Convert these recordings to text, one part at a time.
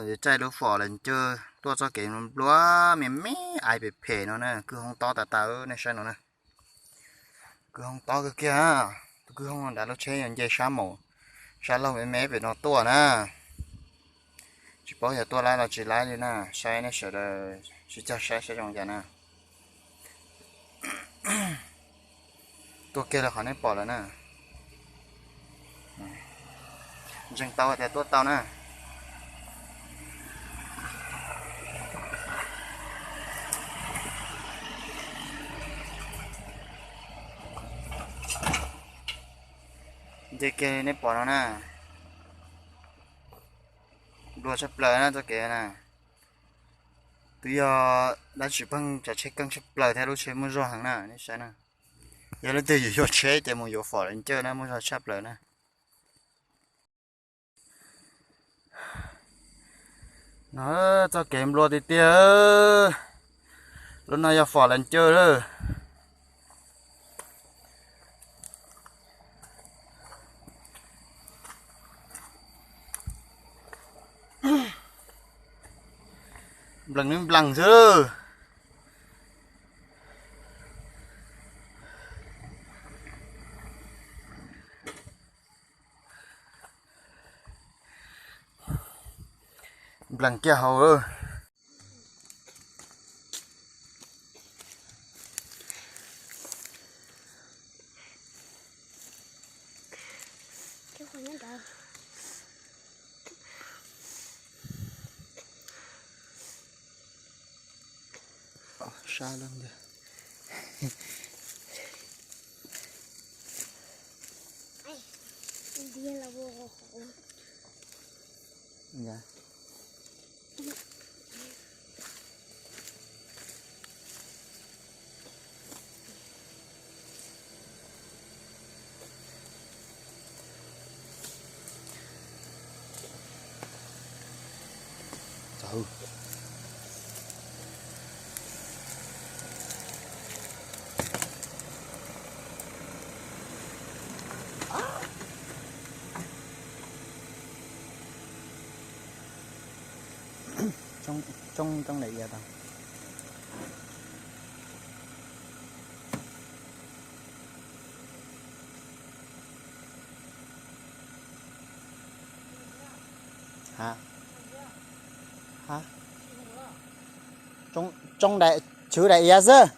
Txaij lub fom las ncawj tuaj txoj kev nplua me me, ai phem phem no na, kwj hoob tob tas tas nej saib no na. Kwj hoob tob kawg kiag, tus kwj hoob nram lub tsheb yog nce sab maum, sab laug me me pem no tuaj na. Tsis paub yog tuaj laib los tsis laib li na, saib nej sawv daws sib cog saib saib zoo cas na. Tuaj kiag li qhov nej pom lawm na. Ntseeg tau tias tuaj tau na. Nce kiag li nej pom no na. Nplua tshaj plaws na txoj kev na. Twb yog dab tsi pheej tsav tsheb keej tshaj plaws thiab lub tsheb muaj zog heev na nej saib na. Yog leej twg yuav yuav tsheb ces mus yuav fom las ncawj na, muaj zog tshaj plaws na. No txoj kev nplua tiag tiag. Lub no yog fom las ncawj lawm. Nplees neb nplees xwb. Nplees kiag hauv. Sab lawm. Tsoob, tsoob daim iav tau. Ha, ha, tsoob daim, tswv daim iav xwb.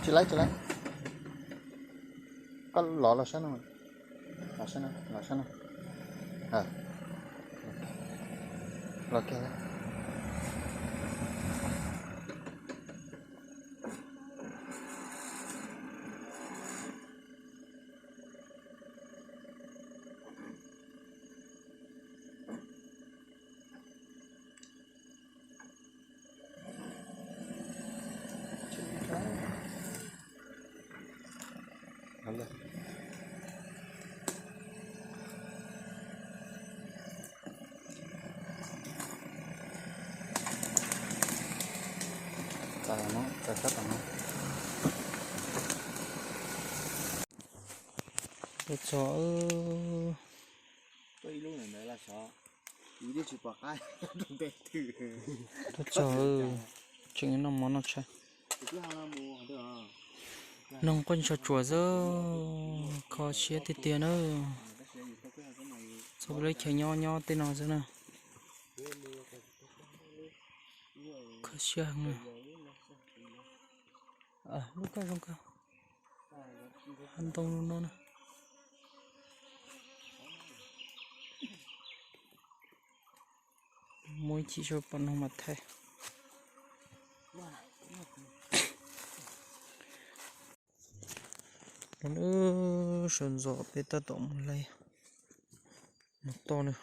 Tsis laib, tsis laib. Koj los los sab no. Los sab no, los sab no. Los kiag. Tuaj txog, tuaj txog, tseem noj mov noj tshais. Noog quaj ntsuag tsuas xwb, kho siab tiag tiag na. Txhua lub chaw nyob nyob tej no xwb na. Kho siab heev na. Lub koj zoo kawg. Ntoo no na. Muaj ib chim seb pom noog mas thaij. Lub sawv ntxov peb tab tom mus laij mus toj na.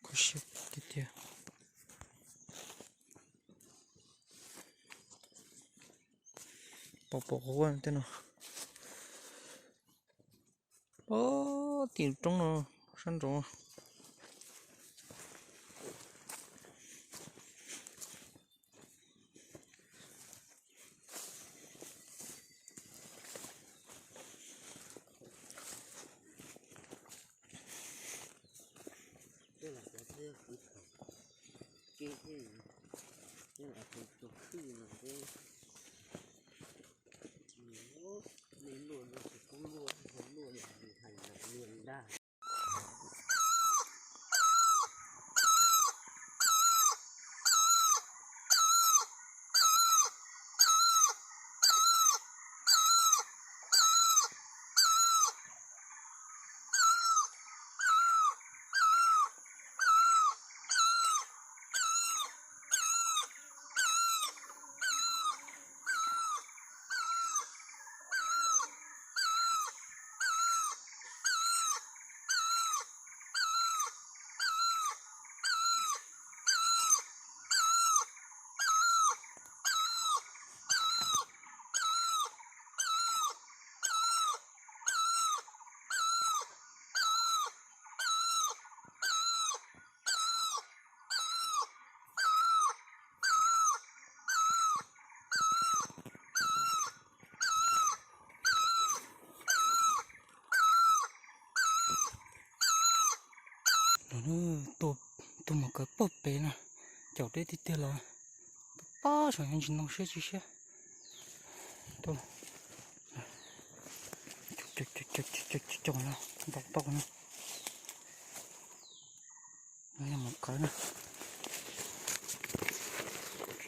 Kho siab tiag tiag. Pom pom quaj tej no. Pom tim roob no sab nraud. Kev thiab, tej tus khwj no thiab, nej luaj no ces kuv luaj, luaj yog hais ntawm luaj ntag. Tus mos kawv pog pem no, caum deb tiag tiag los, pab saum yog ntsis ntoo siab tsis siab. Caum no, ntaus tau no. No yog mos kawv na.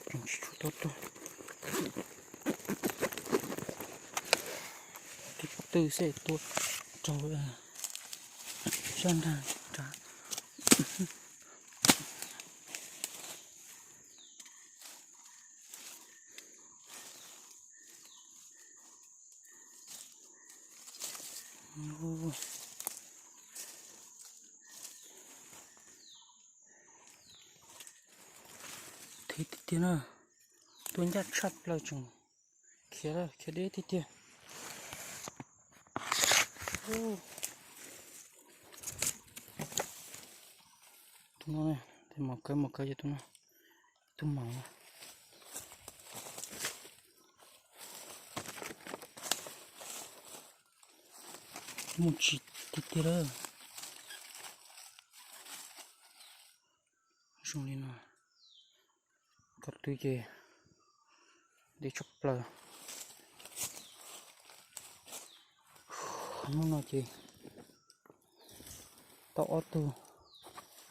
Tsis tshua tuaj tuaj. Tib twj xej tua raug sab nrag nrad. Thiab tiag tiag na, tuaj ncaj tshaj plaws tseem khiav khiav deb tiag tiag. Tus no, tus mos kawv mos kawv yog tus no, tus mos no. Mus tsis tiag tiag lawm. Zoo li no, ko tw ces deb tshaj plaws. Hnub no ces tau ob tug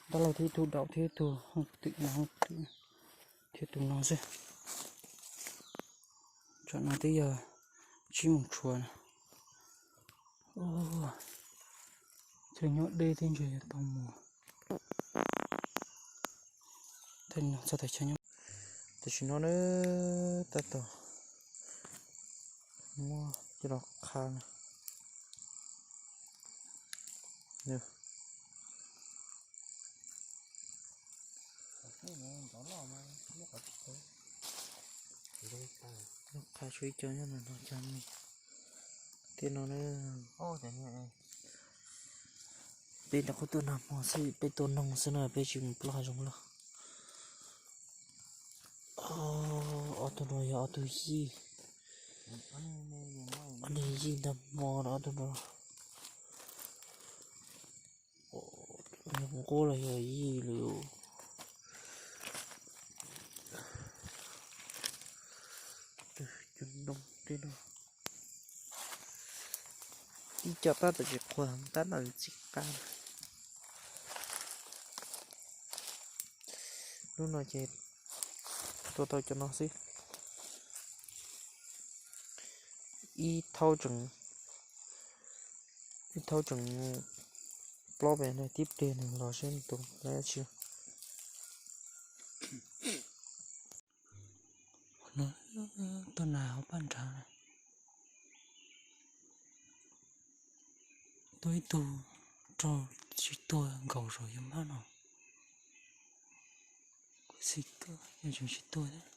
dab laug thiab ib tug daum thiab ib tug hooj twm no, hooj twm thiab tus no xwb. Tsam no twb yog tsib moos tshuav na. Txhua nyob deb thiab ntshe yuav tau mus. Txog tam sim no na, tab tom muab coj los qha na. Qha tshuav ib co nyob no, cov me tiaj no na. Peb rov qab tuaj nag hmo xwb, peb tua noog xwb na, peb tsis mus plob hav zoov lawm. Ob tug no yog ob tug yij, ob tug yij ntag hmo no ob tug no. Nqub los yog yij lawm. Cov ntoo tej no, ib co tab tom tsis qhuav, tab tom txij qab. Hnub no ces tua tau cov no xwb. Ib thaub tseem, ib thaub tseem plaub pem no, tib pliag nws los seb nws tua dab tsi. Tuaj na hauv paj nrad, tuaj ib tug raug tsis tuag nkaus saum yus mab no. Kuv xim kawg yog tseem tsis tuag thiab.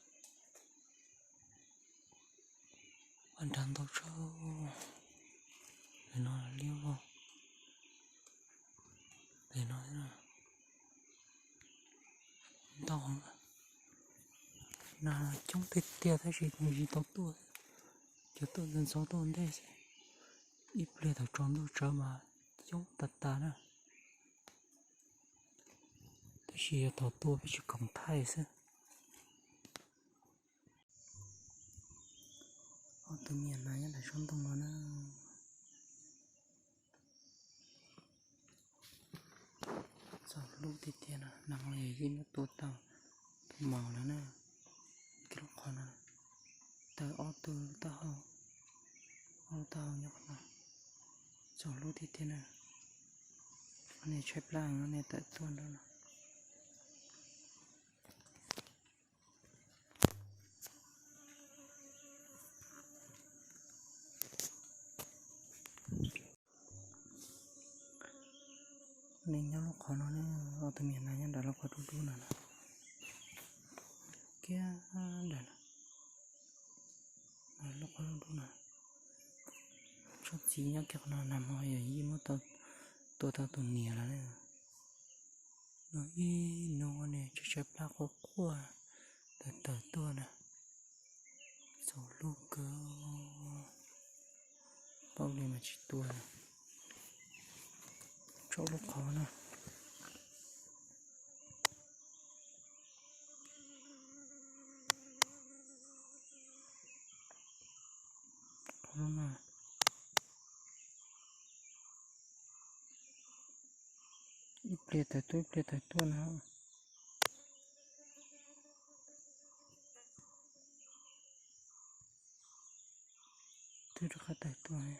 Paj nrad ntau tshaj. Pem no liab vog. Pem no ntau. Nas coob tiag tiag tab sis nws tsis tau tuaj. Cov tuaj ntxov ntxov tuaj ua ntej xwb. Ib pliag thaum tsaus ntuj tsawv mas coob tas tas na. Tej Tab sis yog thaum tuaj peb tsis koom thaij xwb. Ob tug niam hnav nyob nram tsob ntoo no na. Txaus hlub tiag tiag no, nag hmo yawm yij muab tua tau tus maum lawm na. Kiag lub qhov no, tawm ob tug taub hau, ob lub taub hau nyob qhov no. Txaus hlub tiag tiag na. Ob niag tshaib plab heev, ob niag tawm tuaj nrog no. Nej nyob lub qhov no ne, ob tug niam hnav nyob nram lub qhov dub dub no na. Kiag nram no, lub qhov dub dub no. Tsob txiv nyob kiag qhov no, nag hmo yawm yij muab tua tau tus niam lawm na. No ib nub ne, tshaib tshaib plab quaj quaj, tawm tawm tuaj na. Txaus hlub kawg, paub li mas tsis tua. Tsaus lub qhov na. Qhov no na. Ib pliag tawm tuaj, ib pliag tawm tuaj na. Twb rov qab tawm tuaj.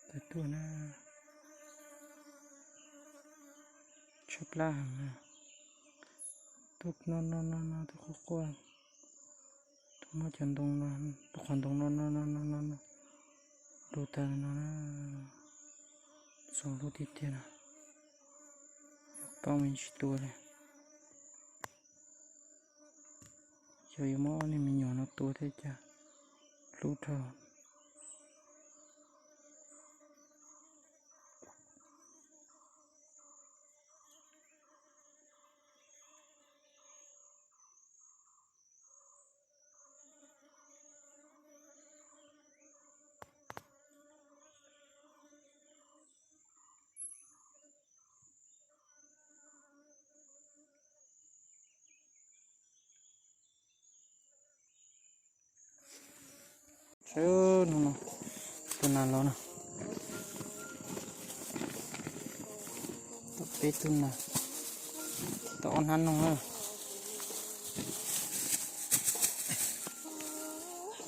Tawm tuaj na. Tshaib plab heev na. Tuaj no no no no, tuaj quaj quaj. Tuaj muab cov ntoo no, tuaj qhov ntoo no no no no no no. Lub tag no na. Txaus hlub tiag tiag na. Paub me tsis tua li. Xyov yuav muab ob niag me nyuam no tua thiab cas hlub dhau. Sawv no no, tus nas los no. Tau peb tug nas, tau ob hnab noog na.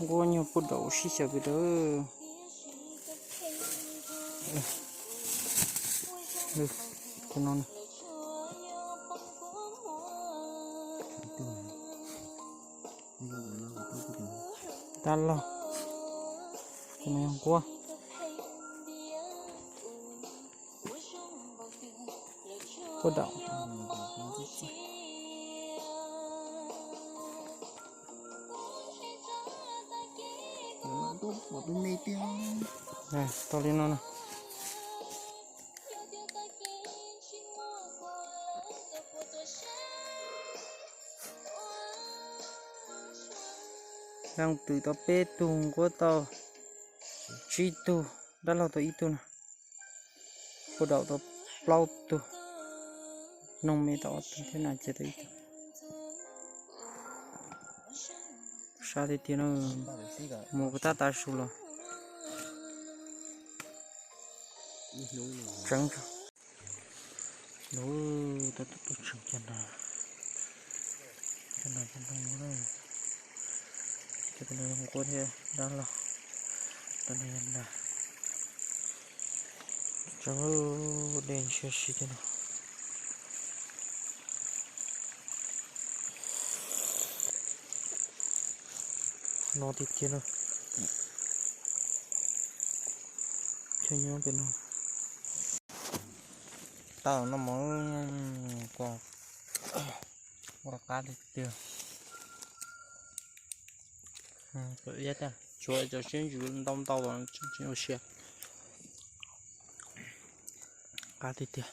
Nquab nyuag puag daum sib xyaw pem dawm. Tus no na. Dab laug, tus no yog nquab. Puag daum. Tau li no na. Leej twm tau peb tug, nquab tau tsib tug, dab laug tau ib tug na. Puag daum tau plaub tug, noog me tau ob tug thiab nas ces tau ib tug. Sab tiag tiag na, mus kuv tab tav su los. Tseev tso. Lub tau tuaj tseev cov nas, cov nas cov noog na. Cov no yog nquab thiab dab laug, cov no yog nas. Tseev dej ntshiab si thiab no. No tiag tiag na. Cov nyob pem no. Tau no mas, ua qab tiag tiag. Tshuav cov siab ntsws ntau ntau, ua siab. Qab tiag tiag.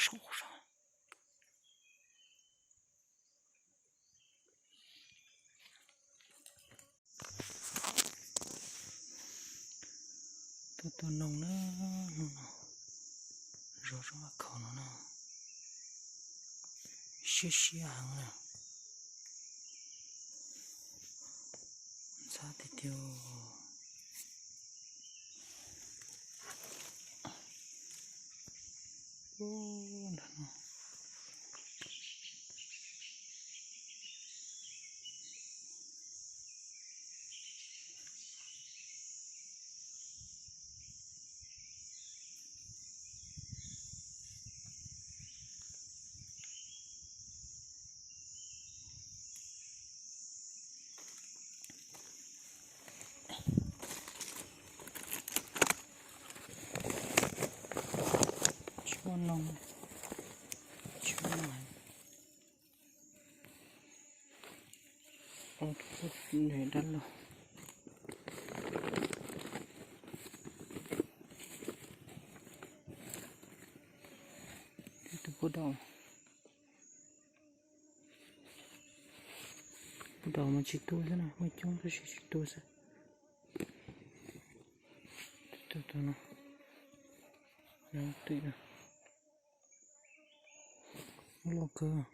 saum saud. Tuaj tua noog na, hnub no zov zov maj khaum no na, siab siab heev na. Ntxhab tiag tiag. Nram no. Tsis muaj noog, tsis muaj noog. Tus poj niam dab laug. Tus poj dau, poj dau mas tsis tu xwb na, muaj coob tab sis tsis tu xwb. Tus no, twm na, loj kawg.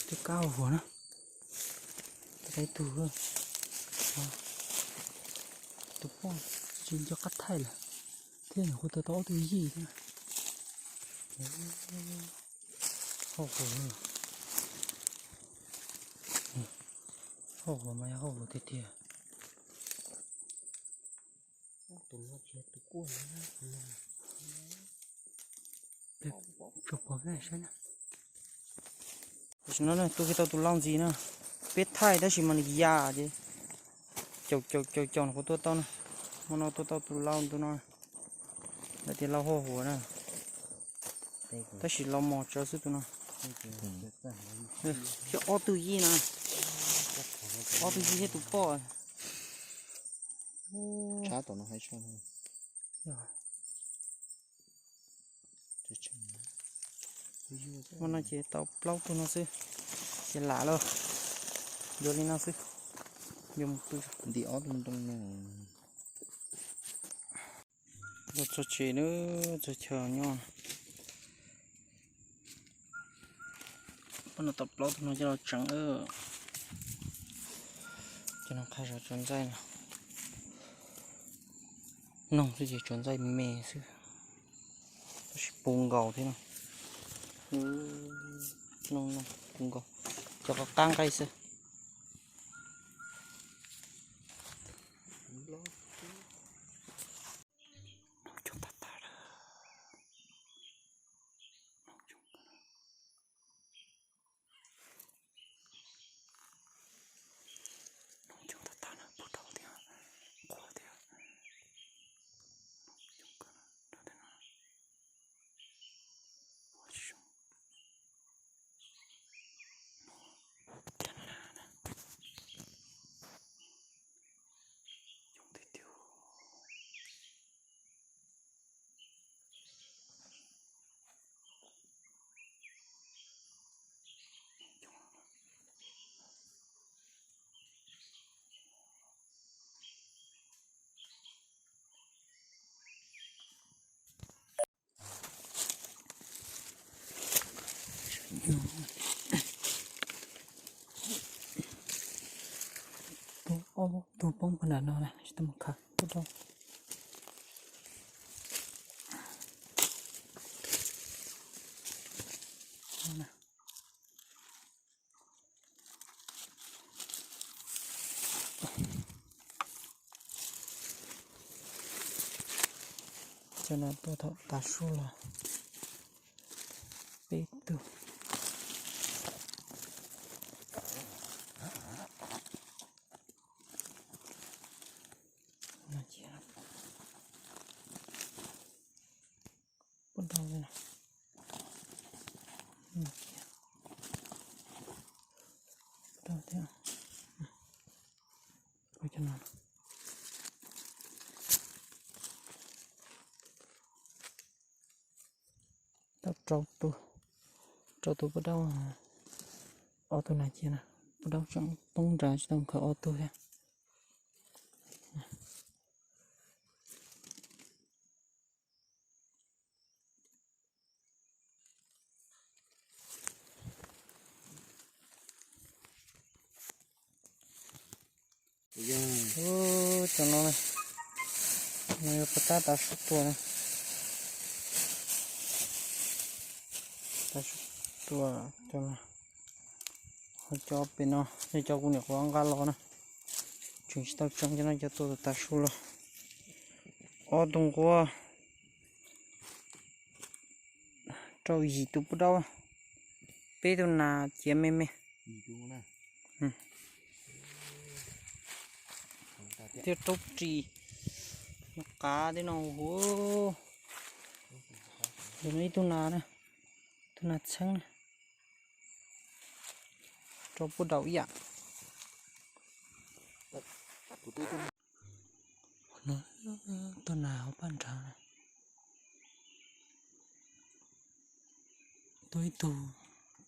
Cov kab hau huam na, tau ib tug, tus poj tsis nco qab thaij lawm, thiab nyuam qhuav tau tau ob tug yij thiab. Hau huam, hau huam mas yog hau huam tiag tiag. Tsuas pom saib na. Tam sim no tuaj kiag tau tus lau ntxiv na, peb thaij tab sis mas nws ya ces caum caum caum caum no kuv tuaj tau na. Hmo no tuaj tau tus lau ntu no, lawv tias lau hau huam na, tab sis lau mos tsawv xwb tus no. Thiab ob tug yij na, ob tug yij thiab tus poj. Hmo no ces tau plaub tug no xwb, ces lam los yuav li no xwb, yuav mus pw. Nti ob tug ntoo no. Los txog tsev nawb, txog chaw nyob. Pab no tau plaub tug no coj los tseev. Cov no qhaj zog tsuas ntxaij no, noog xwb ces tsuas ntxaij me xwb, tab sis puv nkaus thiab no. Noog no puv nkaus, cov qab qab nqaij xwb. Tus poob puag nram no na, tsis tau mus khaws pub rau. Cov no tuaj thaum tav su los peb tug. Pub rau li no. Pub rau thiab. Tau rau tus, rau tus paj daub, ob tug na cia na, paj daub tseem poob nrad tsis tau nkhaus ob tug thiab. Cov no, no yog paj tab tav su tua na. Tav su tua cov no, ho cov pem no yog cov kuv niam qhuav nqa los na, tseem tsis tau tseev, cov no cov tua tav su los. Ob tug nquab rau yim tus paj daub, peb tug nas ciav me me. Thiab raub ris, qav tej no hu. Tus no ib tug nas na, tus nas txheeb na, rau puag daus ib yam. Tus nas hauv paj nrad na. Tuaj ib tug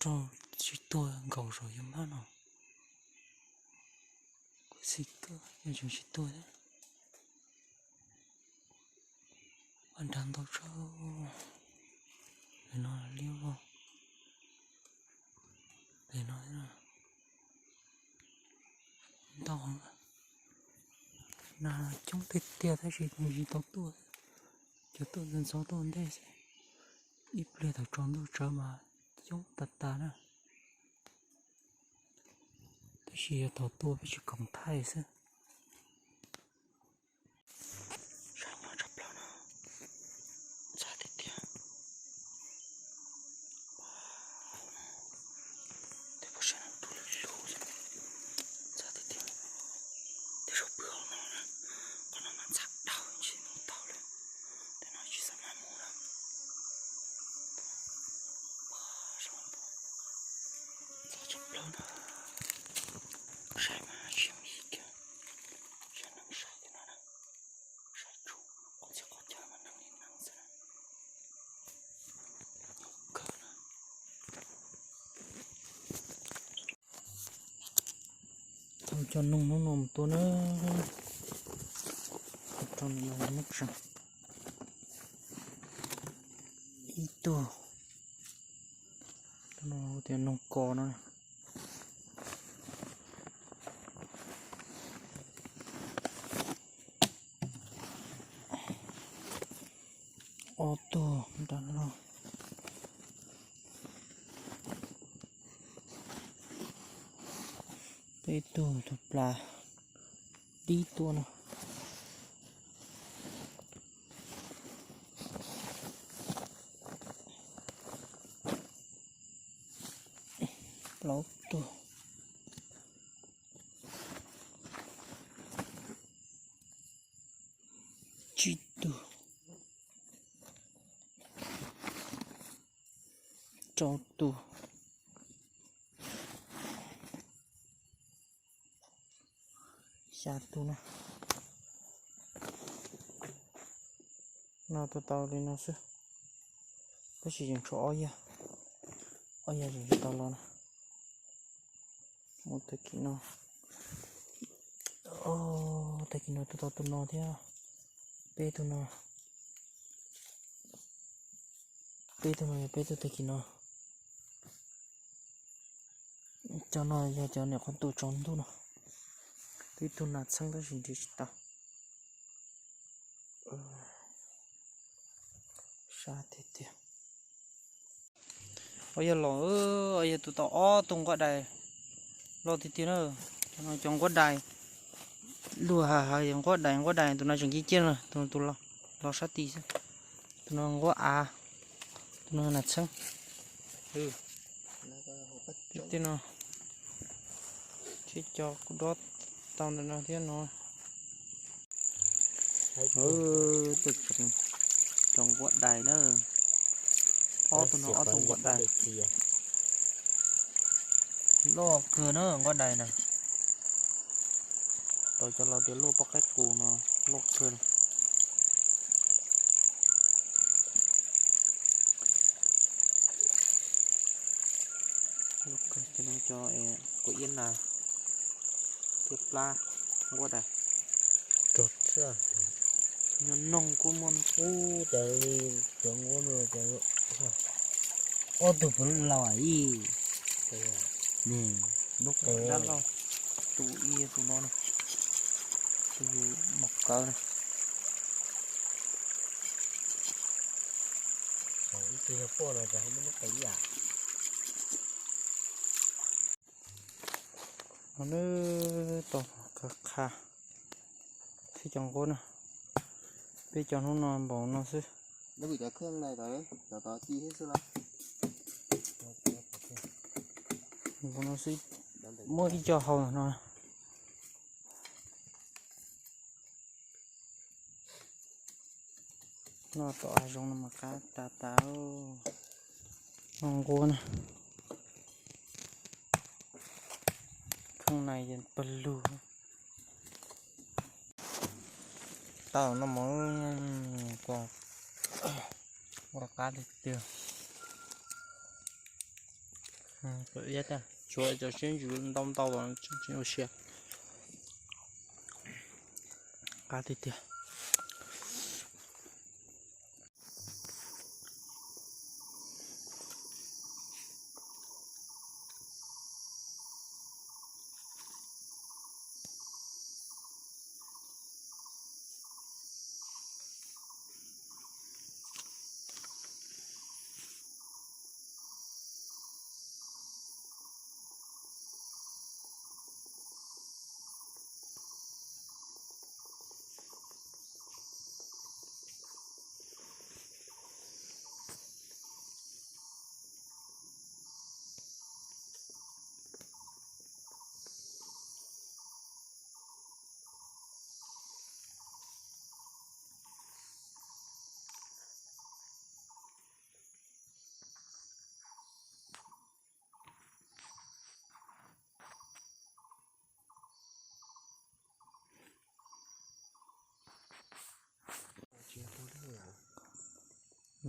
rau tsis tuag nkaus saum yus mab no. Kuv xij kawg yog tseem tsis tuag thiab. Paj nrad ntau tshaj. Pem no liab vog. Pem no thiab. Ntau, nas coob tiag tiag tab sis tsis tau tuaj. Cov tuaj ntxov ntxov tuaj ua ntej xwb. Ib pliag thaum tsaus ntuj tsawv mas coob tas tas na. Tab sis yog thaum tuaj peb tsis koom thaij xwb. Saib nyob tshaj plaws no, ntxhab tiag tiag. Tej pob zeb no du lug lug xwb, ntxhab tiag tiag. Tej zaum pw hauv no na, qhov no mas ntxhab dhau ntsis mus tau lawm. Tej no tsis xav maj mus na. Ntxhab tshaj plaws na. Saib mas tsis yooj yim kiag. Saib neeg saib tej no na. Saib tsuj qhov txhia qhov chaw mas neeg li neeg xwb na. Kawg na. Thaum cov noog hnub no mus tua na, rau no muab tseev. Ib tug, tias noog kos no. Ob tug nram no. Peb tug tus plas dib tuaj no. Plaub tug. Tsib tug. Rau tug. Xya tug na. No tua tau li no xwb, tab sis tseem tshuav ob yag, ob yag tseem tsis tau los na. Mus tag kis no, tag kis no tua tau tus no thiab, peb tug no, peb tug no yog peb tug tag kis no. Cov no yog cov niam qhuav tua tsaus ntuj no, twb ib tug nas txheeb tab sis nrhiav tsis tau. Sab tiag tiag. Ob yog los, ob yog tua tau ob tug nquab dais loj tiag tiag na. Cov no cov nquab dais, luag hais hais nquab dais, nquab dais, tus no tseem ciaj ciaj na, tus, tus los, los sab tid xwb. Tus no nquab av, tus no nas txheeb. Tej no, thiab cov kuv dob tau ntawm no thiab no. Tuaj tseev cov nquab dais na. Ob tug no ob tug nquab dais. Loj kawg na nquab dais na. Tos cov los tias luaj poj qaib qus no, loj kawg. Loj kawg, cov no cov quav iab nas thiab plab nquab dais. Nyob noog kuj muaj. Ub, cov li cov nquab no, ob tug puav leej laus ib. Dab laug, tus ib tus no, tus mos kawv na. Ib tug yog poj no ces ho muab nub qe ib yam. No nws tau kawg qha thiab cov nquab na. Peb cov hnub no npaum no xwb. Npaum no xwb, muaj ib co hau no. Noj tom hav zoov no mas qab tas tas. Noj nquab na. Kheej na yeej pawg lug. Tau no mas, ua qab tiag tiag. Tshuav cov siab ntsws ntau ntau, ua siab qab tiag tiag.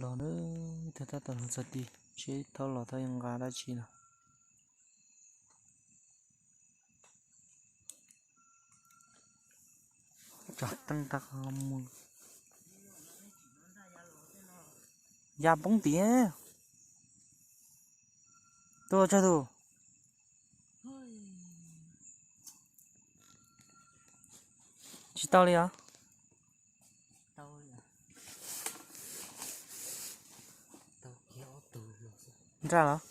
Los na, tab tom los txog tid, seb thaub los thaub yuav nqa dab tsi los. Tsom teeb tag mus. Ya poob tiag. Tuaj tsawg tus? Tsis tau li os. Nraj los?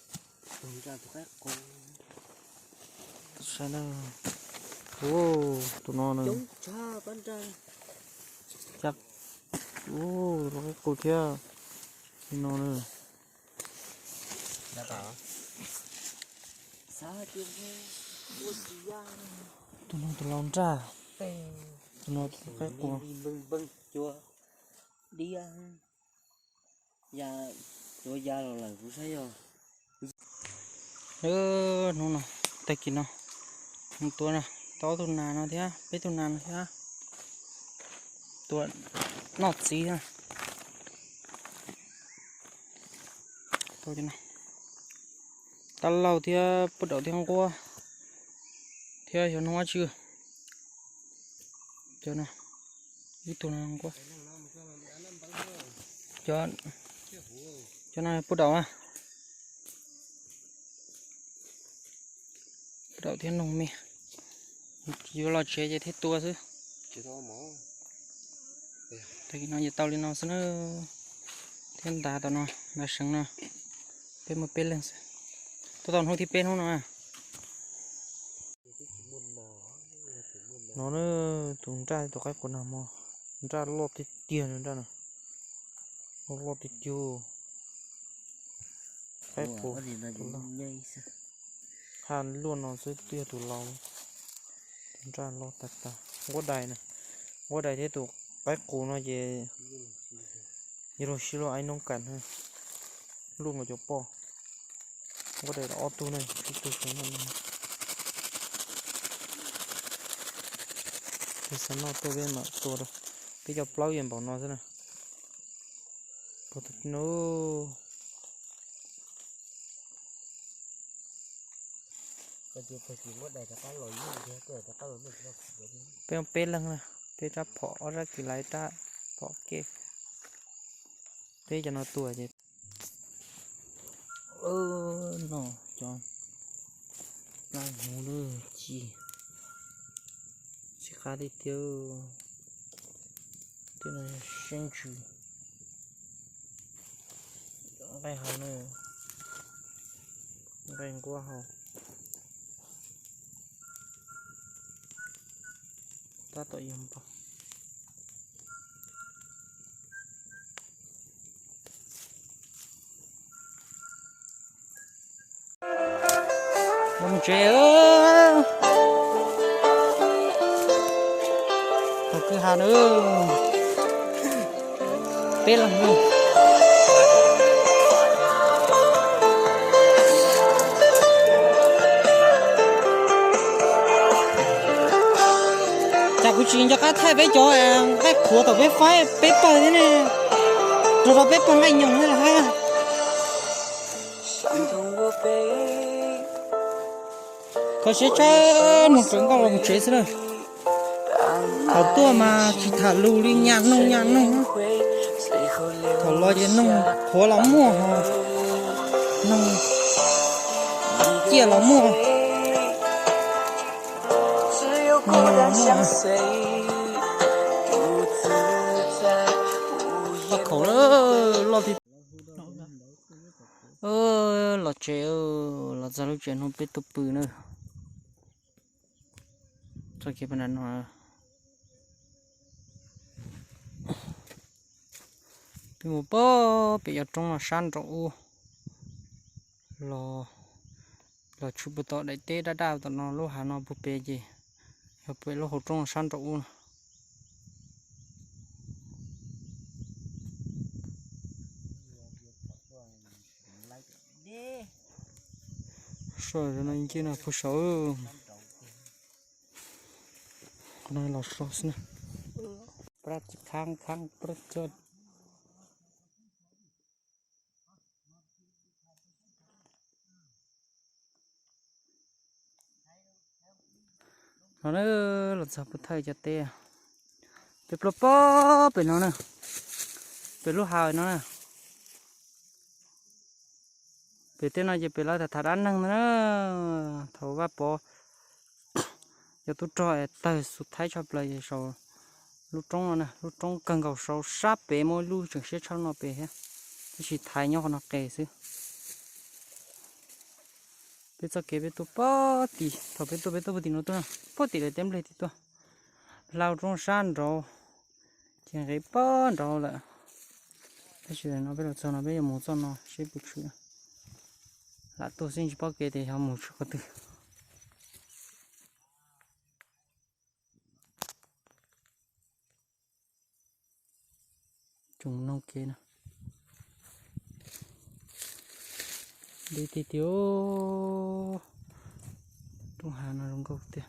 Saib na. Tus no na. Ua, tus qaib qus thiab. Tus no na. Tus no tus laus nraj. Tus no tus qaib qus. Hnub no, tag kis no, mus tua na, tau ob tug nas no thiab peb tug nas no thiab. Tua noj txiv na. Tab laug thiab puj daum thiab nquab thiab xyov noog dab tsi. Cov no, ib tug no nquab. Cov no puj daum na. Puj daum thiab noog me. Yuav los tsev ces thiaj tua xwb. Tag kis no ces tau li no xwb na. Thiab ntav tom no, ntav seev no, peb muaj peb leeg xwb. Tuaj tau hnub thib peb hnub no. No na, tus nraj tus qaib qus nag hmo, nraj loj tiag tiag nraj na. Loj tiag tiag. Qaib qus, haj luaj no xwb twb yog tus laus. Tus nraj loj tag tag. Nquab dais na, nquab dais thiab tus qaib qus no ces yog luag sib luag aib noob kas na. Luaj nkaus cov poj. Nquab dais los ob tug na, ib tug saum no. Xav noj tuaj peb mam tua rau. Peb cov plaub yeej npaum no xwb na. Pom tus no. Peb peb leeg na, peb rab phom, ob rab kis lais, rab phom kev, peb cov no tua ces. No cov plab hmuv lawm ci, tsis qab tiag tiag. Tej no yog siab ntsws, nqaij hau na, nqaij nquab hau. Tab tom yog npog. Los mus tsev. Thaum kwj ha na, peb leeg. Cas kuv tsis nco qab thaij peb cov nqaij qhuav thaum peb faib peb pawg thiab ne, rau rau peb pawg nqaij nyoos thiab los hab. Kho siab tshaj, nug rawv nkauj los mus tsev xwb na. Thaum tuaj mas tsis tham lus li, nyaj noog nyaj noog. Thaum los ces noog qhuav los muaj, noog ciaj los muaj. Khaum loj tiag. Los tsev, los txog lub tsev no peb tuaj pw na. Txoj kev pab nram no. Peb mus pog pem cov roob no sab nraum ub los, los tshwm puag tom daim teb daj daj tom no, lub hav no puag pem ces yog pem lub hauv roob sab nraum ub no. Soj no nce no puag saud. Qhov no los so xwb na. Prab tsis khab khab prab tso. No na, los txog puag thawj cov teb, peb pluaj pog pem no na, pem lub hav no na. Pem tej no ces pem lawv tham tham dab neeg ntag na. Thaum Vaj Pov cov tub rog es tawg xu thaib tshaj plaws ces saum lub roob no na, lub roob kawg nkaus saud sab pem muaj ib lub tseem siab tshaj no pem thiab, tab sis thaiv nyob qhov no qes xwb. Peb txoj kev peb tuaj pog tim, thaum peb tuaj peb tuaj pog tim no tuaj na, pog tim lawv teb nplej tim tuaj, hla roob sab nraud, ces nqis pog nraud lawm. Tab sis no peb los txog no peb yuav mus txoj no seb puas tshwm. Lam tuaj xwb tsis paub kev tias yog mus tshwm qhov twg. Tsoom noog kev na. Deb tiag tiag. Roob hav no zoo nkauj tiag.